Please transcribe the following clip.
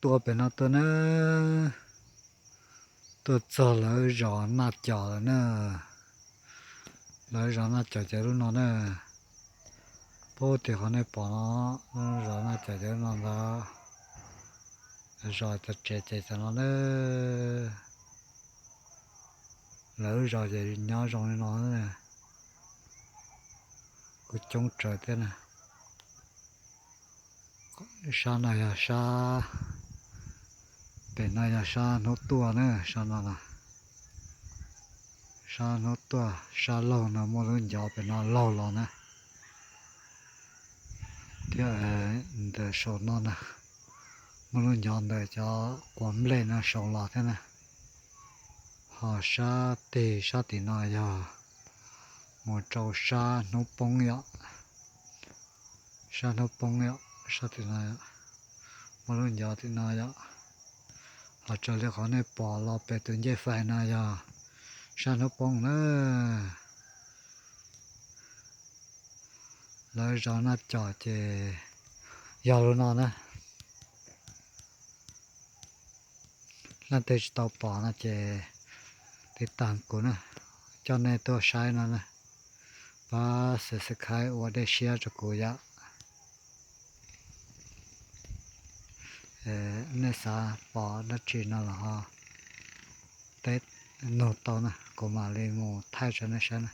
Tuaj pem no tuaj na, tuaj txog lawv zos Naj Cos lawm na. Lawv zos Naj Cos ces lub no na, pub tim qhov nej pom no, zos Naj Cos ces lub no ntag. Zos cov tsev ces cov no na. Lawv zos ces nyob zoo li no, kuj coob tsawv thiab na. Sab no yog sab, pem no yog sab hnub tuaj na, sab no na. Sab hnub tuaj, sab laug no muaj lub ncov pem no laug los na. Thiab ntawm saum no na, muaj lub ncov ntawm cov quav nplej no saum los thiab na. Ho sab teg sab tim no yog mus rau sab hnub poob yom. Sab hnub poob yom, sab tim no, muaj lub ncov tim no yom. Ho raws li qhov nej pom los pem tus ncej fais no yog sab hnub poob na. Lawv zos Naj Cos ces yog lub no na. Leej twg tsis tau pom no ces tiv tas kuv na, coj nej tuaj saib no na. Pab subscribe ua dej siab rau kuv yom. Nej xav pom dab tsi no los ho teb nug tau na, kuv mam li mus thaij rau nej saib na.